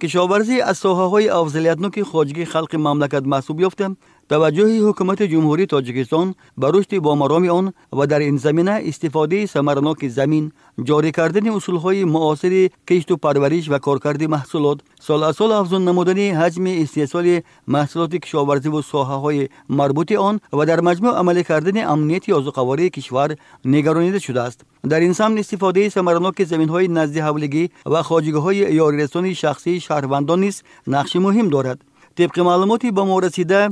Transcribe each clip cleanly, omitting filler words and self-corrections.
Кишоварзӣ аз соҳаҳои афзалиятноки хоҷагии халқи мамлакат маҳсуб ёфта, таваҷҷӯҳи ҳукумати Ҷумҳурии Тоҷикистон ба рушди бомароми он ва дар ин замина истифодаи самараноки замин, ҷорӣ кардани усулҳои муосири кишту парвариш ва коркарди маҳсулот, сол аз сол афзун намудани ҳаҷми истеҳсоли маҳсулоти кишоварзиву соҳаҳои марбути он ва дар маҷмӯъ амалӣ кардани амнияти озуқавории кишвар нигаронида шудааст. Дар ин самт истифодаи самараноки заминҳои наздиҳавлигӣ ва хоҷагиҳои ёрирасони шахсии шаҳрвандон низ нақши муҳим дорад. Тибқи маълумоти ба мо расида,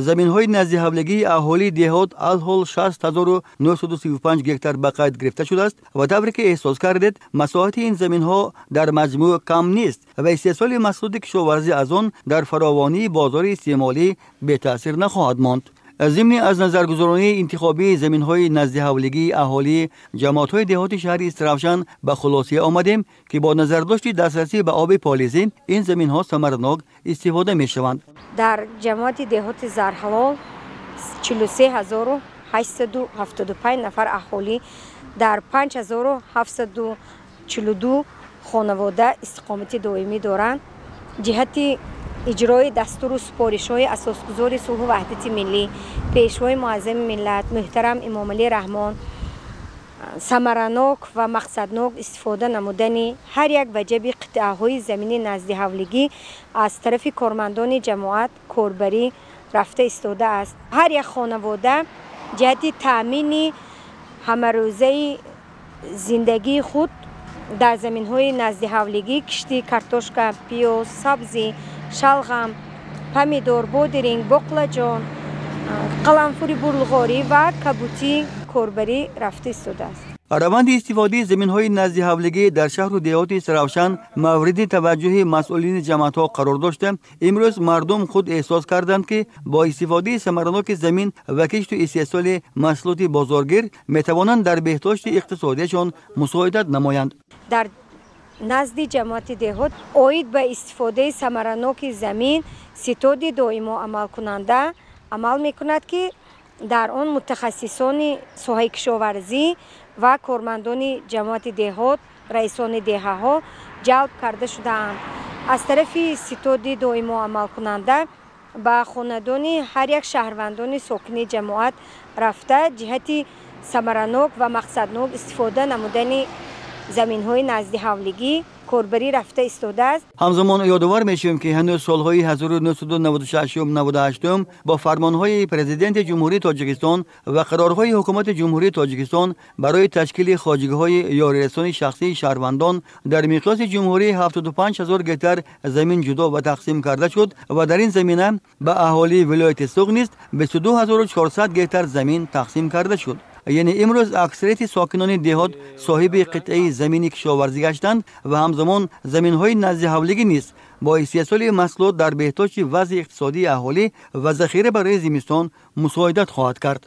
заминҳои наздиҳавлигии аҳолии деҳот алҳол 6935 гектар ба қайд гирифта шудааст ва тавре ки эҳсос кардед, масоҳати ин заминҳо дар маҷмӯъ кам нест ва истеҳсоли маҳсулоти кишоварзӣ аз он дар фаровонии бозори истеъмолӣ бетаъсир нахоҳад монд. Зимни аз назаргузаронии интихобии заминҳои наздиҳавлигии аҳолии ҷамоатҳои деҳоти шаҳри Истаравшан ба хулосия омадем, ки бо назардошти дастрасӣ ба оби полизӣ ин заминҳо самаранок истифода мешаванд. Дар ҷамоати деҳоти Зарҳалол 43875 нафар аҳолӣ дар 5742 хонавода истиқомати доимӣ доранд. Ҷиҳати иҷрои дастуру супоришҳои асосгузори сулҳу ваҳдати миллӣ, пешвои муаззами миллат муҳтарам Эмомалӣ Раҳмон, самаранок ва мақсаднок истифода намудани ҳар як ваҷаби қитъаҳои замини наздиҳавлигӣ аз тарафи кормандони ҷамоат корбарӣ рафта истодааст. Ҳар як хонавода ҷиҳати таъмини ҳамарӯзаи зиндагии худ дар заминҳои наздиҳавлигӣ кишти картошка, пиёз, сабзӣ, шалғам, помидор, бодиринг, боқлаҷон, қаламфури бурлғорӣ ва кабутӣ корбарӣ рафта истодааст. Раванди истифодаи заминҳои наздиҳавлигӣ дар шаҳру деҳоти Истаравшан мавриди таваҷҷӯҳи масъулини ҷамоатҳо қарор дошта, имрӯз мардум худ эҳсос карданд, ки бо истифодаи самараноки замин ва кишту истеҳсоли маҳсулоти бозоргир метавонанд дар беҳдошти иқтисодияшон мусоидат намоянд. Дар назди ҷамоати деҳот оид ба истифодаи самараноки замин ситоди доимо амалкунанда амал мекунад, ки дар он мутахассисони соҳаи кишоварзӣ ва кормандони ҷамоати деҳот, раисони деҳаҳо ҷалб карда шудаанд. Аз тарафи ситоди доимо амалкунанда ба хонадони ҳар як шаҳрвандони сокини ҷамоат рафта, ҷиҳати самаранок ва мақсаднок истифода намудани заминҳои наздиҳавлигӣ корбарӣ рафта истодааст. Ҳамзамон ёдовар мешавем, ки ҳанӯз солҳои 1996-98 бо фармонҳои Президенти Ҷумҳурии Тоҷикистон ва қарорҳои Ҳукумати Ҷумҳурии Тоҷикистон барои ташкили хоҷагиҳои ёрирасони шахсии шаҳрвандон дар миқёси ҷумҳурӣ 75 000 гектар замин ҷудо ва тақсим карда шуд ва дар ин замина ба аҳолии вилояти Суғд низ 22 400 гектар замин тақсим карда шуд. Яъне имрӯз аксарияти сокинони деҳот соҳиби қитъаи замини кишоварзӣ гаштанд ва ҳамзамон заминҳои наздиҳавлигӣ низ бо истеҳсоли маҳсулот дар беҳдошти вазъи иқтисодии аҳолӣ ва захира барои зимистон мусоидат хоҳад кард.